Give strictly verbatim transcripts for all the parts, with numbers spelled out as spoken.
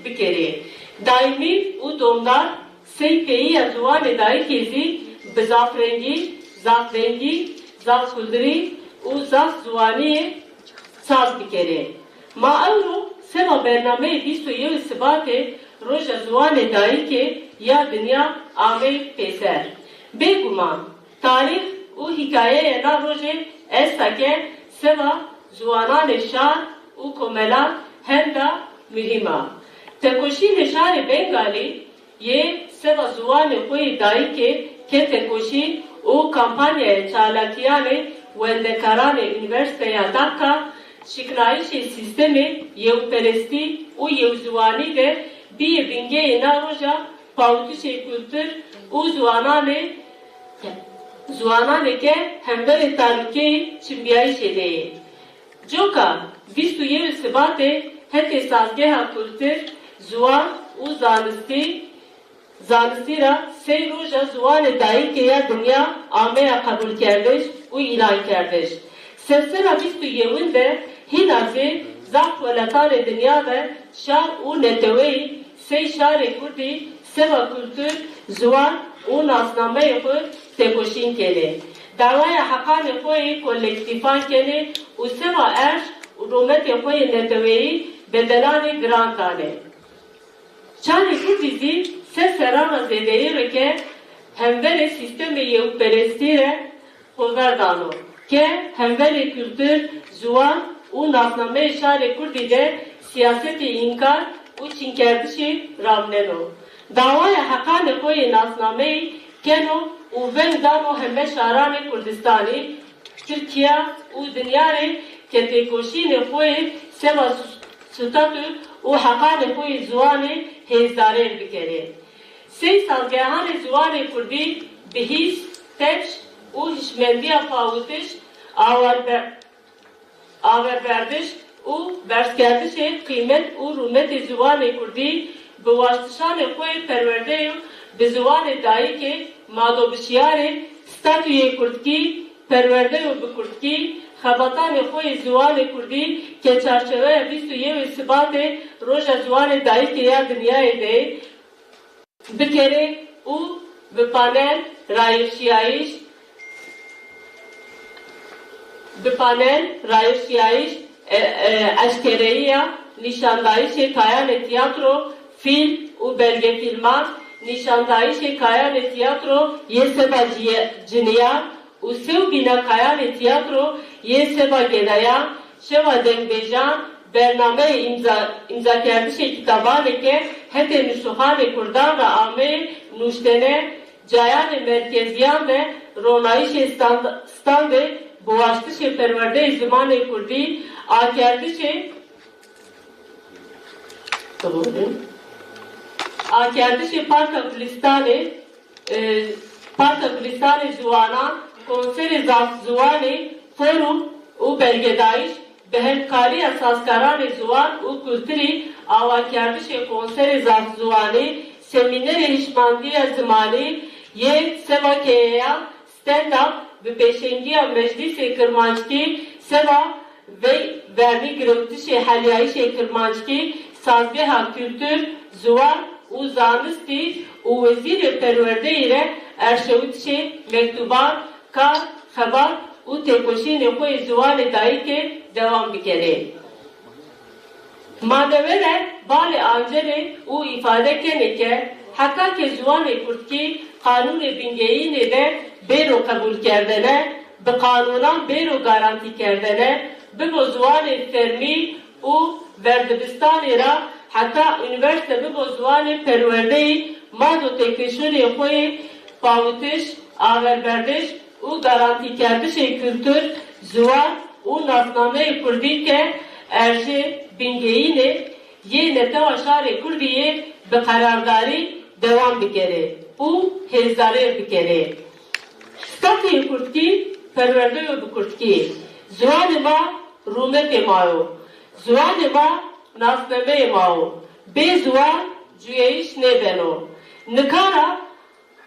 bikerê. Daîmî û domdar sey peyiya ziwanê dayikê zî bi zafrengî, zafvengî, zafkulturî û zaf ziwaniyê saz bikerê. Ma ewro seba bernameyê bîst û yewê Sibatê Roja Ziwanê Dayikê ya Dinya ameyê pêser. Bêguman, tarîx û hîkayeya na rojê esta ke seba ziwananê şar û komelan henda muhîm a. Tekoşînê şarê Bengalî yê seba ziwanê xwe yê dayikê ke tekoşîn û kampanyaya çalakiyanê wendekaranê Unîversîteya Dakka, şiknayîşê sîstemê yewperestî û yewziwanî de bîye bingeyê na roja pawitişê kultur û ziwananê, ziwananê ke hemberê talûkeyê çinbiyayîşê de yê. Coka bîst û yewê Sibatê hetê Sazgeha Kultur, Ziwan û Zanistî, Zanistî ra sey Roja Ziwanê Dayikê ya Dinya ameya qebûlkerdiş û îlankerdiş. Sersera bîst û yewin de hîna zî zaf welatanê dinya de şar û neteweyî sey şarê kurdî seba kultur, ziwan û nasnameyê xwe tekoşîn kenê. Dawaya heqanê xwe yê kolektîfan kenê û seba erj û rûmetê xwe yê neteweyî bedelanê giran danê. Şarê kurdî zî ser seran ra zêdeyî rike hemverê sîstemê yewperestî re xwe ver dano ke hemverê kultur, ziwan û nasnameyê şarê kurdî de siyasetê înkar û çînkerdişê ramneno. Dawaya heqanê xwe yê nasnameyî keno û veng dano heme şaranê Kurdistanî, Tirkiya û dinyarê ke têkoşînê xwe yê seba statû û heqanê xwe yê ziwanê hêzdarên bikerê. Sey sazgehanê ziwanê kurdî bi hîs, tepş û hişmendiya pawitiş, awarbe-, averberdiş û berzkerdişê qîmet û rûmetê ziwanê kurdî bi waştişanê xwe yê perwerdeyû bi ziwanê dayikê madobişiyarê, statuyê kurdkî, perwerdeyû bi kurdkî, xebatanê xwe yê ziwanê kurdî ke çarçeweya bîst û yewê Sibatê Roja Ziwanê Dayikê ya Dinyayê de bikerê û bi panel, rayîrşiyayîş, bi panel, rayîrşiyayîş, e, e, eşkereyiya nîşandayîşê kayanê tiyatro, fîlm û belgefîlman, nîşandayîşê kayanê tiyatro yê seba ciye-, ciniyan, û sewbîna kayanê tiyatro yê seba genayan, şeva dengbêjan, bernameyê îmza-, îmzakerdişê kitabanê ke hetê nuştoxanê kurdan re ameyê nuştene, cayanê merkeziyan de ronayîşê stand-, standê bi waştişê perwerdeyê zimanê kurdî, akerdişê, akerdişê Parka Gulistanê, e, Parka Gulistanê Ziwanan, konserê zaf ziwanê, forum û belgedayîş, bi hevkariya sazkaranê ziwan û kulturî, awakerdişê konserê zaf ziwanî, semînerê hişmandiya zimanî yê seba keyeyan, stand-up, bi pêşengiya Meclîsê Kirmanckî, seba vey vernîgirewtişê Heliyayîşê Kirmanckî, Sazgeha Kultur, Ziwan û Zanistî û Wezîrê Perwerdeyî re erşewitişê mektuban, kar, xebat û têkoşînê xwe yê ziwanê dayikê dewam bikerê. Ma de were balê ancerê û îfade kenê ke heta ke ziwanê kurdkî qanûnê bingeyînê de bêro qebûlkerdene, bi qanûnan bêro garantîkerdene, bibo ziwanê fermî û verdibistanê ra heta unîversîte bibo ziwanê perwerdeyî, ma do têkoşînê xwe yê pawitiş, averberdiş û garantîkerdişê kultur, ziwan û nasnameyê kurdî ke erjê bingeyînê yê netewa şarê kurdî yê bi qerardarî dewam bikerê û hêzdarê bikerê. Statuyê kurdkî, perwerdeyo bi kurdkî. Ziwanê ma rûmetê ma yo. Ziwanê ma nasnameyê ma yo. Bê ziwan cuyayîş nêbeno. Nika ra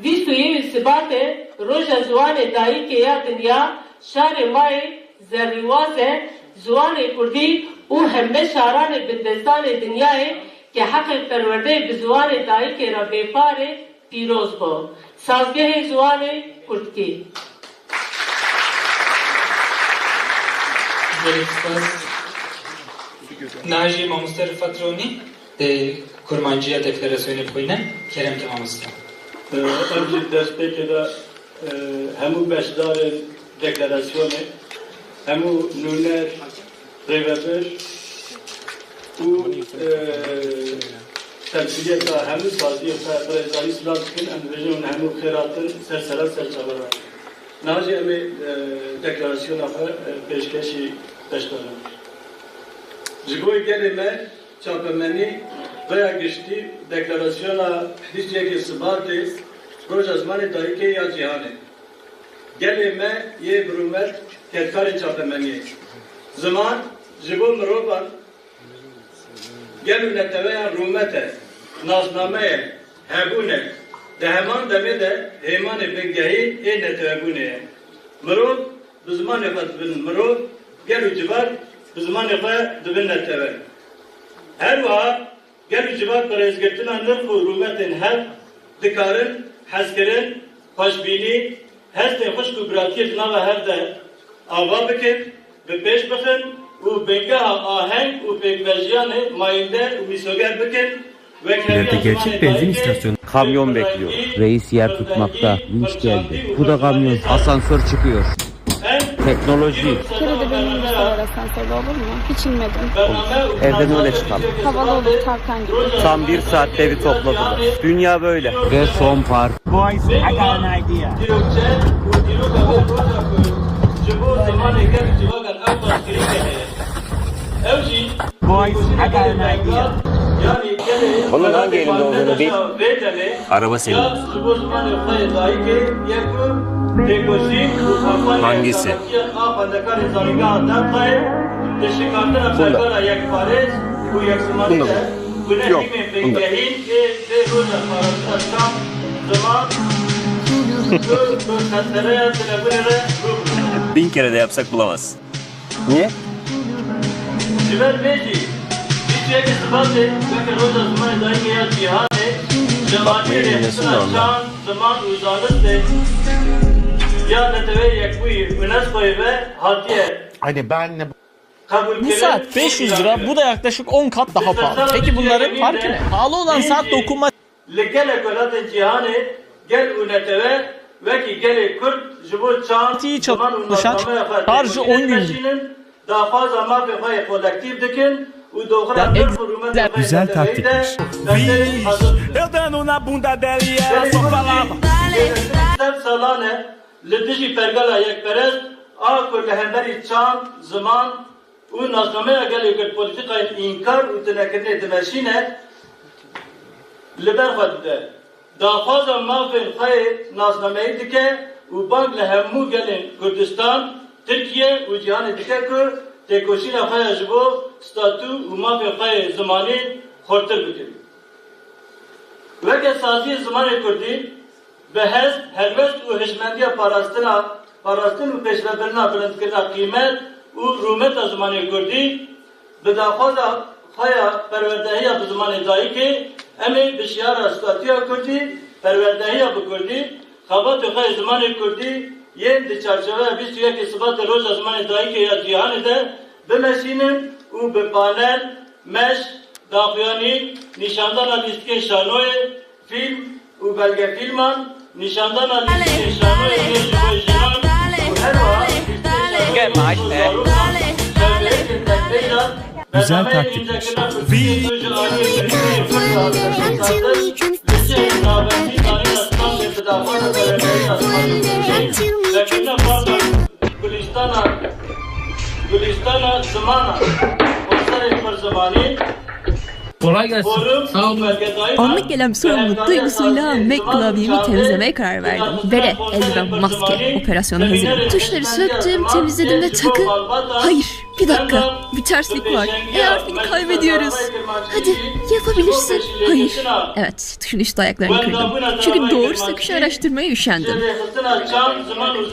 Bîst û yewê Sibatê, Roja Ziwanê Dayikê ya Dinya, şarê ma yê zerrîwaz e, ziwanê kurdî û heme şaranê bindestanê dinyayê Ke heqê perwerdeyê bi ziwanê dayikê re bêpar e, pîroz bo. Sazgehê Ziwanê Kurdkî. Gelek spas. Niha jî mamoste Rifat Ronî dê kurmanciya deklarasyonê bixwîne. Kerem ke mamoste. Ev jî destpêkê de, e, hemû beşdarên deklarasyonê, hemû nûner, rêvebir û, e, temsîliyeta hemû saziyê xwe bi rêzdayî silav dikin. Em dibêjin hûn hemû xêr hatin ser sera ser çavera. Niha jî em ê, e, deklarasyona xwe, e, pêşkêşî beşdaran. Ji bo gelê me çapemenî, rêya giştî deklarasyona bîst û yekê Sibatê, Roja Zimanê Dayikê ya Cîhanê. Gelê me yê bi rûmet kedkarên çapemeniyê. Ziman ji bo mirovan, gel û neteweyan rûmet e, nasname ye, hebûn e. Di heman demê de hêmanê bingehîn ê netewebûnê ye. Mirov bi zimanê xwe dibin mirov, gel û civak bi zimanê xwe dibin netewe. Her wiha gel û civak bi rêzgirtina nirx û rûmetên hev dikarin hezkirin, xweşbînî, hestên xwişk û biratiyê di nava hev de ava bikin, bi pêş bixin û bingeha aheng û pêkvejiyanê mayînder û mîsoger bikin, wek hemiya Gerçek zimanê benzin dayikê, istasyonu. Kamyon bekliyor. Reis yer tutmakta. Vinç geldi. Bu da kamyon. Asansör çıkıyor. Teknoloji. Bir kere de benim bir sefer asansörde olur mu? Hiç inmedim. Evden öyle çıkalım. Havalı olur, kalkan gibi. Tam bir saatte evi topladılar. Dünya böyle. Ve son park. Boys, I got an idea. Boys, I got an idea. Bunun hangi elinde olduğunu bil. Araba senin. Hangisi? Bunda. Bunda mı? Yok. Bunda. Bin kere de yapsak bulamaz. Niye? Ji ber vê jî, bîst û yekê Sibatê weke Roja Zimanê Dayikê ya Cîhanê, ji aliyê rêxistina çand, ziman û zanistê ya Neteweyê Yekbûyî UNESCOyê ve hatiye Hani ben ne qebûlkirin. Bu saat beş yüz lira, bu da yaklaşık on kat daha pahalı. Peki bunların farkı ne? Pahalı olan saat dokunma Li gelek welatên cîhanê gel û netewe wekî gelê Kurd ji bo çand, Tî ziman û çalışan nasnameya xwe şarjı têkoşînê on gün. Dimeşînin, daxwaza mafê xwe yê kolektîf dikin û doxina Ya, nirx û rûmetê xwe yê Güzel neteweyî de taktikmiş. beşerên hazir dikin. Eu dando na bunda dela e ela Gelê só Kurd jî falava. Sed salan e li dijî pergala yekperest a ku li hemberî çand, ziman, û nasnameya gelê Kurd polîtîkayên înkar û tunekirinê dimeşîne, li ber xwe dide. Daxwaza mafên xwe yê nasnameyî dike û bang li hemû gelên Kurdistan, Tirkiye û cîhanê dike ku têkoşîna xwe ya ji bo statû û mafê xwe yê zimanî xurtir bikin. Weke saziyê zimanê kurdî, bi hest, helwest û hişmendiya parastina, parastin û pêşvebirina bilindkirina qîmet û rûmeta zimanê kurdî, bi daxwaza xwe ya perwerdehiya bi zimanê dayikê, em ê bi şiyara statûya kurdî, perwerdehiya bi kurdî, xebatê xwe yê zimanê kurdî yên di çarçoveya bîst û yekê Sibatê Roja Zimanê Dayikê ya Cîhanê de bimeşînin û bi panel, meş, daxuyanî, nîşandana lîstikên şanoyê, fîlm û belgefîlman, nîşandana lîstikên şanoyê yên ji bo jinan û herwiha lîstikên şanoyê Gel, Maîş, û e. zarokan, çaverêkên tekbêjan, Güzel bernameyên taktikmiş. îmzekirina pirtûkên nû ji aliyê Tirkiyeyê Kurd ve Azerbîjan, lîstikên navendî zanîna Stanley bi daxwaza bereketina zimanê Kurdî, vekirina parka Gulîstana, Gulîstana Zimana, konserên kurzimanî, Kolay gelsin. Sağ olun. Anlık gelen sorumluluk duygusuyla Mac klavyemi temizlemeye karar verdim. Bere, eldiven, maske, operasyona hazırım. Tuşları söktüm, temizledim ve takı... Hayır. Bir dakika, bir terslik var. E harfini kaybediyoruz. Hadi, yapabilirsin. Hayır. Evet, tuşun üst ayaklarını kırdım. Çünkü doğru söküşü araştırmaya üşendim.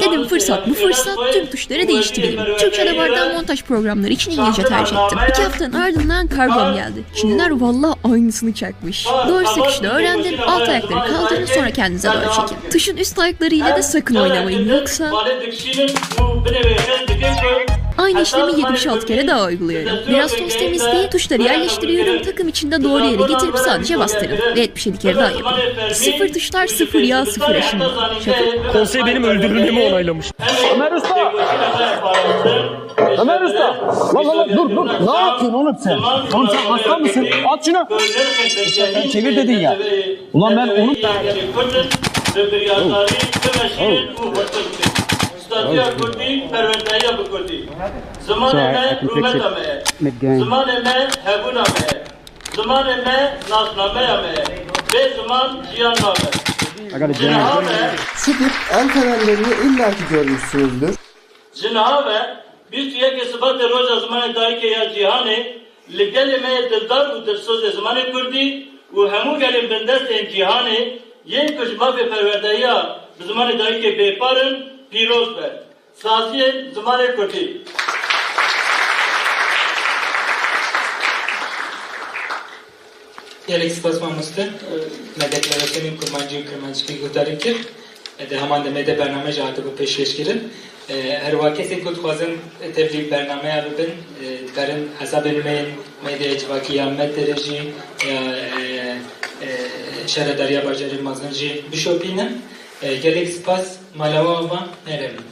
Dedim fırsat bu fırsat, tüm tuşları değiştireyim. Türkçe'de bardağı montaj programları için İngilizce tercih ettim. İki haftanın ardından kargom geldi. Çinliler vallahi aynısını çakmış. Doğru söküşünü öğrendim. Alt ayakları kaldırın, sonra kendinize doğru çekin. Tuşun üst ayakları ile de sakın oynamayın, yoksa... Aynı işlemi yetmiş altı kere daha uyguluyorum. Biraz toz temizliği, tuşları yerleştiriyorum, takım içinde doğru yere getirip sadece bastırın. Ve yetmiş yedi kere daha yapın. Sıfır tuşlar, sıfır yağ, sıfır aşınma. Şaka. Konsey benim öldürülmemi onaylamış. Ömer Usta! Ömer Usta! Lan, lan, lan, dur, dur. Ne yapıyorsun oğlum sen? Oğlum sen hasta mısın? At şunu. Sen çevir dedin ya. Ulan ben onu... Statiya Kurdî, perwerdeya bi Kurdî. Zimanê me rûmeta me ye. Zimanê me hebûna me ye. Zimanê me nasnameya me ye. Bê ziman jiyan nabe. Ciha me. Sıkıp el fenerlerini illaki görmüşsünüzdür. Ji niha ve bîst û yekê Sibatê Roja Zimanê Dayikê ya Cîhanê li gelê me yê dildar û dilsozê zimanê kurdî û hemû gelên bindestên cîhanê yên ku ji mafê perwerdehiya bi zimanê dayikê bêpar in, pîroz be. Saziyên zimanê kurdî. Gelek spas mamoste. Me deklarasyonên kurmancî û kirmanckî guhdarî kir. Di heman demê de bername jî hatibû pêşkêşkirin. Her wiha kesên ku dixwazin tevlî bernameya bibin, dikarin hesabên me yên medyaya civakî ya Medyadê jî ya, Şaredariya Bajarê Mezin jî bişopînin. Gelek spas, mala we ava, herêmin.